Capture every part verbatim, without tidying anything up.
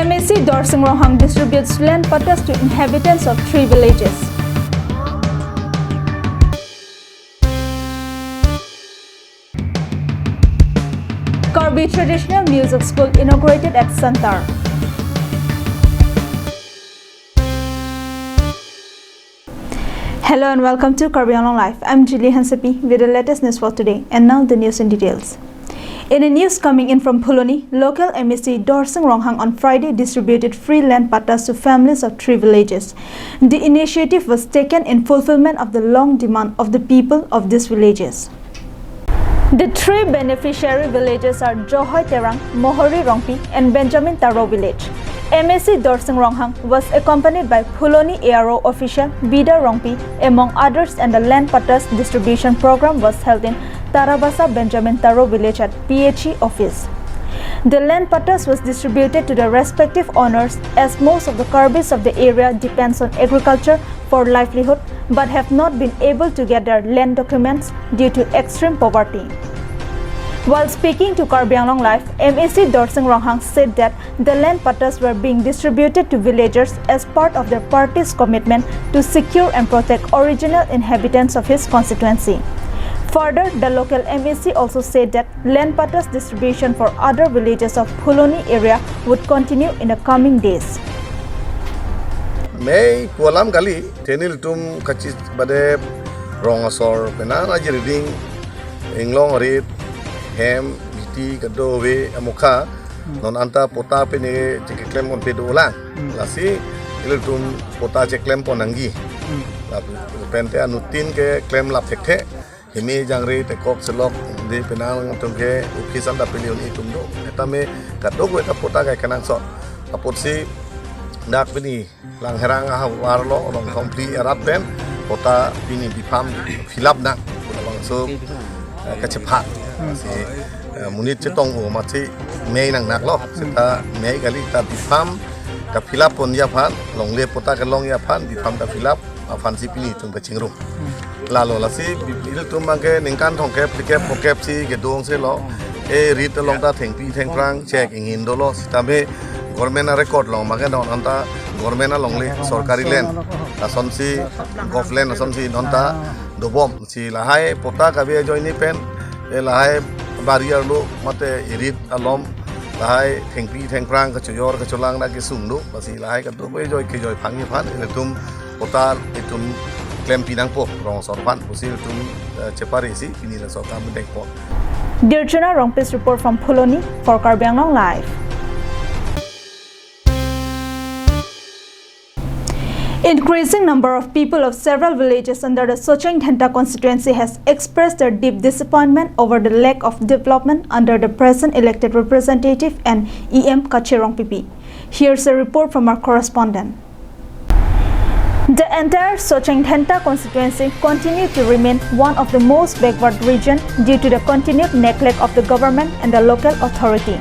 M A C Dorsing Ronghang distributes land pattas to inhabitants of three villages. Karbi Traditional Music School inaugurated at Santar. Hello and welcome to Karbi Anglong Live. I'm Julie Hansepi with the latest news for today. And now the news in details. In a news coming in from Phuloni, local M A C Dorsing Ronghang on Friday distributed free land pattas to families of three villages. The initiative was taken in fulfillment of the long demand of the people of these villages. The three beneficiary villages are Johoi Terang, Mohori Rongpi, and Benjamin Taro village. M A C Dorsing Ronghang was accompanied by Phuloni A R O official Bida Rongpi, among others, and the land pattas distribution program was held in Tarabasa Benjamin Taro village at P H E office. The land pattas was distributed to the respective owners, as most of the Karbis of the area depends on agriculture for livelihood but have not been able to get their land documents due to extreme poverty. While speaking to Karbi Anglong Live, M A C Dorsing Ronghang said that the land pattas were being distributed to villagers as part of their party's commitment to secure and protect original inhabitants of his constituency. Further, the local M A C also said that land pattas distribution for other villages of Phuloni area would continue in the coming days. Mei pu alam kali, tenil tum kachis bade rong asor penang aji reading, inglong rit, hem, biti, kado, we, amokha, non anta patta pini cheklem pon pe dolang. Hmm. Lasi ilitum patta cheklem pon nangji. Hmm. Lapen te anuttin keklem lap thekthe. Himi jangre tekok selok di penang tum ke office anta pili un-e atum do. Eta me kadokave ta patta kai kenangsot. Apotsi dak pini Langherang ahavar lo, rong thomphli arat pen patta pini bifam fill up nang. Kuna bangso, eh, kachepha. Si, eh, monit chetong o masi mei nangnak lo. Seta mei kali ta bifam ka fill up ponji aphan, longle patta kelongji aphan, bifam ka fill up aphansi pini tum kachingrum. Lalo lasi bi-, ilitum abangke ningkan thomkep phlikep phokep si kedong se lo. E rit along ta thengpi thengphrang chek ingin dolo, sitame government a record along abangke non anta government alongle sorkari land asonsi, govt land asonsi non ta dobom. Si lahai patta kave ajoine pen, e lahai bari arlo mate e rit along lahai thengpi thengphrang kachojor kacholang na kesung do. Lasi lahai kadokave ajoi kejoi phangji aphan ilitum patta itum klempi nangpo rong asor aphan pusi itum, eh, chepare si pini laso akam dengpo. Dirjuna Rongpi's report from Phuloni for Karbi Anglong Live. Increasing number of people of several villages under the Socheng Dhenta constituency has expressed their deep disappointment over the lack of development under the present elected representative and E M Kache Rongpipi. Here's a report from our correspondent. The entire Socheng Dhenta constituency continued to remain one of the most backward region due to the continued neglect of the government and the local authority.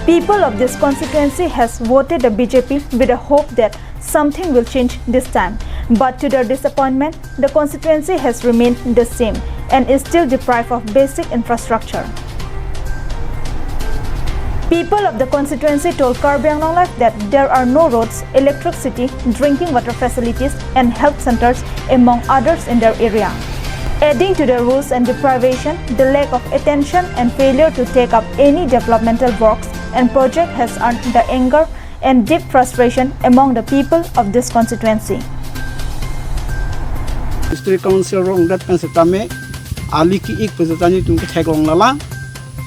People of this constituency has voted the B J P with the hope that something will change this time, but to their disappointment, the constituency has remained the same and is still deprived of basic infrastructure. People of the constituency told Karbi Anglong Live that there are no roads, electricity, drinking water facilities, and health centers, among others, in their area. Adding to the woes and deprivation, the lack of attention and failure to take up any developmental works and project has earned the anger and deep frustration among the people of this constituency. District Council rong dat pen setame ali ki ik pen setame tum ke theklong lalang,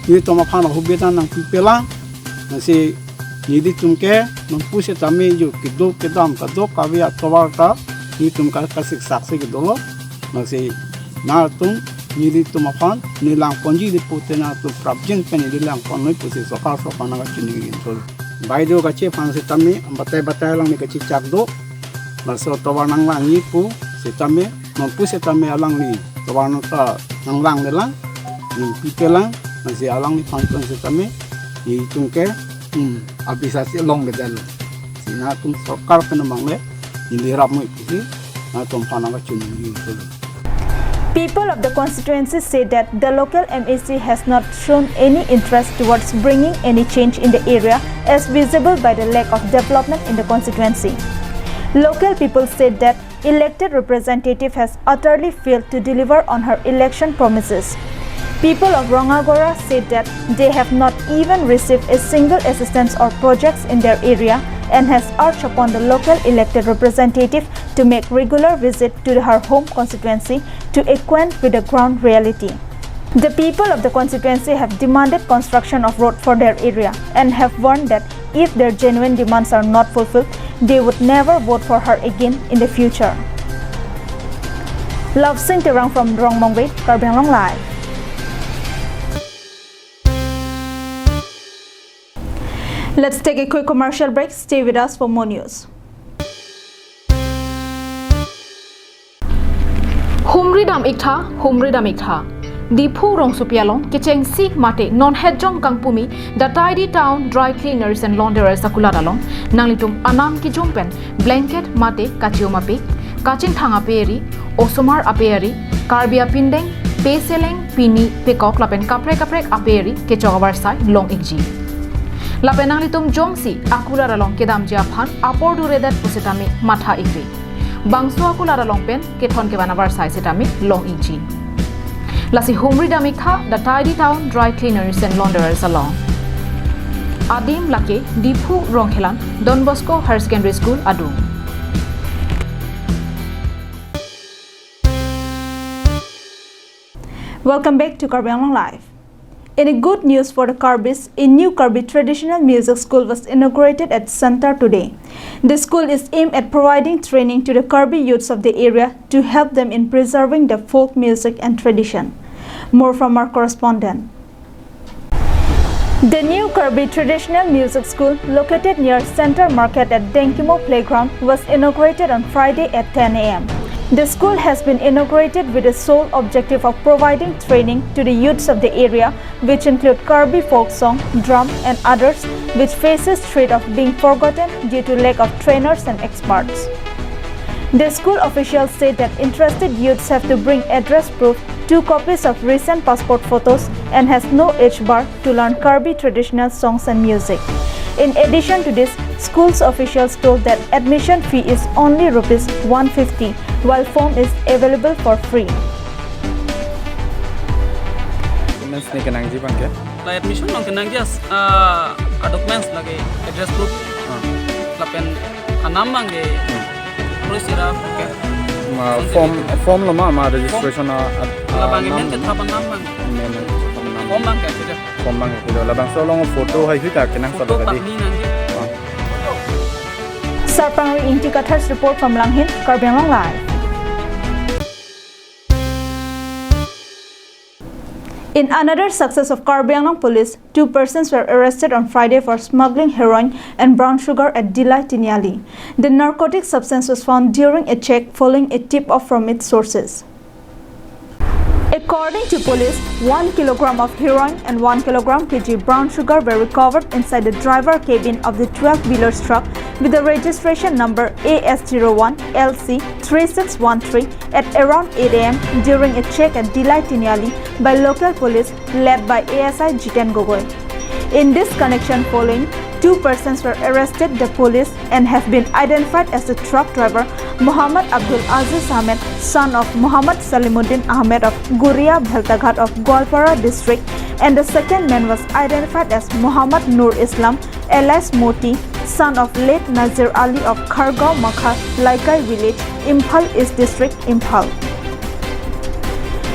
nelitum aphan ahubeta nangpipelang, nasi nelitum ke nonpu setame yo kedo kedam kadokave atovar ta nelitum ka kasik saksi kedolo. Lasi nangtum nelitum aphan neli lang ponji di pute nangtum prapjin pen neli lang ponnoi pusi sorkar so aphan nangkachiningri thul. Bai do kache aphan setame batai batai alangli kachechak do. Laso tovar nanglangji pu setame nonpu setame alangli tovar nang ta nanglanglelang, nangpipelang, lasi alangliphan pen setame nelitum ke, hmm, abisa si longledetlo. Si nangtum sorkar pen mangle neli rap moi pusi nangtum aphan nangkachiningri thul. P People of the constituency say that the local M A C has not shown any interest towards bringing any change in the area, as visible by the lack of development in the constituency. Local people said that elected representative has utterly failed to deliver on her election promises. People of Rongagora said that they have not even received a single assistance or projects in their area and has urged upon the local elected representative to make regular visit to her home constituency to acquaint with the ground reality. The people of the constituency have demanded construction of road for their area and have warned that if their genuine demands are not fulfilled, they would never vote for her again in the future. Love Singh Terang from Rongmongve, Karbi Anglong Live. Let's take a quick commercial break. Stay with us for more news. Humri dam iktha, humri dam iktha. Diphu rongsopi along kechengsi mate non hetjong kangpumi The Tidy Town Dry Cleaners and Launderers akulat along nanglitum anam kijum pen blanket mate kachium ape, kachingthang ape ri, osomar ape ri, Karbi apindeng, peseleng, pini, pekok lapen kaprek kaprek ape ri kechok avarsai long ikji. Lapen nanglitum jongsi akulat along kedamji aphan apor duredet pusitame matha ikri. Bangso akulat along pen kethon kevan avarsai sitame long ikji. Lasi humri dam iktha The Tidy Town Dry Cleaners and Launderers along. Adim lake Diphu Rongkhelan Don Bosco Higher Secondary School adung. Welcome back to Karbi Anglong Live. In a good news for the Karbis, a new Karbi traditional music school was inaugurated at Center today. The school is aimed at providing training to the Karbi youths of the area to help them in preserving the folk music and tradition. More from our correspondent. The new Karbi Traditional Music School, located near Center Market at Dengkimo Playground, was inaugurated on Friday at ten a m. The school has been inaugurated with the sole objective of providing training to the youths of the area, which include Karbi folk song, drum, and others, which faces threat of being forgotten due to lack of trainers and experts. The school officials said that interested youths have to bring address proof, two copies of recent passport photos, and has no age bar to learn Karbi traditional songs and music. In addition to this, school's officials told that admission fee is only rupees one fifty, while form is available for free. Documents ne kenangji abang ke? La admission along kenangji as, ah, a documents lake address proof. Ah. Lapen anam abang ke. Hmm. Terus ira, oke. Ma, form, form lo ma, ma registration a, a, labang a, amen nam. Kethap anam abang. Amen, amen, kethap anam. Form abang ke, gitu. Form abang ke, gitu. Labangso along photo hai hui ta kenangsot tadi. Photo pangni nangji. Ah. Sarpangri Ingti Kathar's report from Langhin, Karbi Anglong Live. In another success of Karbi Anglong Police, two persons were arrested on Friday for smuggling heroin and brown sugar at Dillai Tiniali. The narcotic substance was found during a check following a tip-off from its sources. According to police, one kilogram of heroin and one kilogram K G brown sugar were recovered inside the driver cabin of the twelve-wheeler truck with the registration number A S zero one L C three six one three at around eight a m during a check at Dillai Tiniali by local police led by A S I Jiten Gogoi. In this connection, following two persons were arrested, the police, and have been identified as the truck driver Muhammad Abdul Aziz Ahmed, son of Muhammad Salimuddin Ahmed of Guria Bheltaghat of Goalpara district, and the second man was identified as Muhammad Nur Islam, alias Moti, son of late Nazir Ali of Khargaon Makha, Laikai village, Imphal East district, Imphal.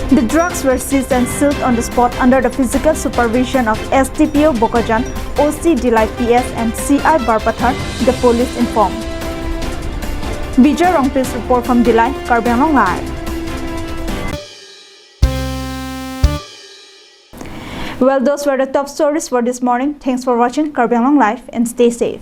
The drugs were seized and sealed on the spot under the physical supervision of S D P O Bokajan, O C Dillai P S and C I Barpathar, the police informed. Bijoy Rongpi's report from Dillai, Karbi Anglong Live. Well, those were the top stories for this morning. Thanks for watching Karbi Anglong Live and stay safe.